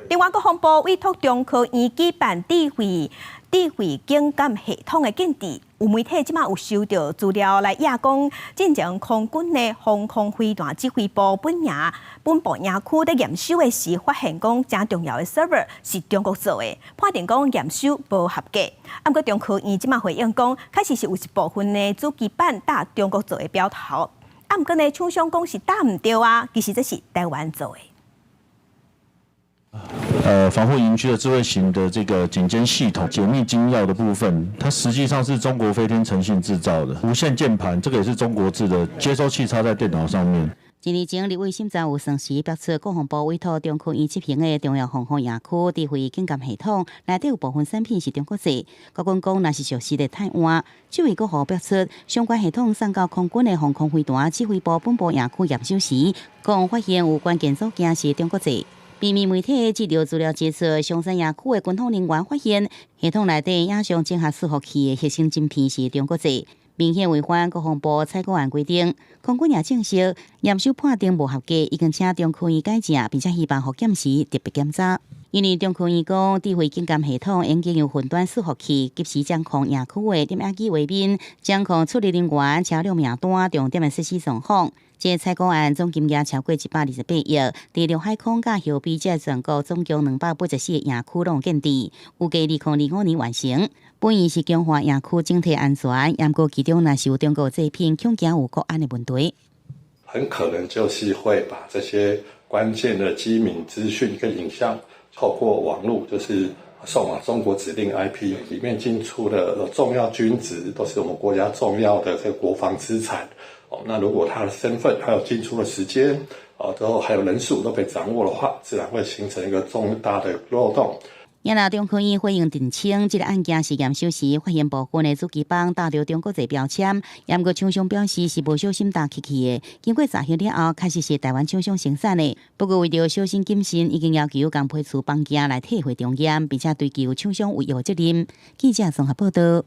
另外，國防部委託中科院舉辦智慧警監系統的鑑證，有媒體這馬有收到資料來驗講，進前空軍的防空飛彈指揮部本部營區佇驗收的時，發現講誠重要的 server 是中國做的，判定講驗收無合格。啊，毋過中科院這馬回應講，確實是有一部分的主機板打中國做的標頭，啊，毋過呢，廠商講是打毋著啊，其實這是台灣做的。防護營區的智慧型的這個警監系統解密金鑰的部分，它實際上是中國飛天誠信製造的無線鍵盤，這個也是中國製的，接收器插在電腦上面。一年前，立委審查有算時表示，國防部委託中科院執行的中央防空營區智慧警監系統，內底有部分產品是中國製。國軍講，若是屬實的泰換，這位國防表示，相關系統送到空軍的防空飛彈指揮部本部營區驗收時，講發現有關鍵組件是中國製。秘密媒體這條資料指出，松山營區的軍方人員發現，系統內底影像整合伺服器的核心晶片是中國製，明顯違反國防部採購案規定。空軍也證實，驗收判定無合格，已經請中科院改正，並且希望復檢時特別檢查。因為中科院講，智慧警監系統應經由雲端伺服器及時掌控營區的攝影機畫面，掌控出入人員、車輛名單、重點的設施狀況。這個採購案總金額超過128億，佇陸海空佮後備這全國總共284個營區攏有建置，預計2025年完成。本意是強化營區整體安全，毋過其中若是有中國製品，恐驚有國安的問題。很可能就是會把這些關鍵的機敏資訊跟影像，透過網路，就是送往中國指定 IP 裡面進出的重要軍資，都是我們國家重要的這個國防資產。哦，那如果他的身份還有進出的時間，哦，之後還有人數都被掌握的話，自然會形成一個重大的漏洞。也若中科院回應澄清，這個案件是驗收時發現部分的主機板打著中國製標籤，毋過廠商表示是無小心打去去的。經過查核了後，確實是台灣廠商生產的。不過為著小心謹慎，已經要求共批次房件來退貨重驗，並且追究廠商違約責任。記者綜合報道。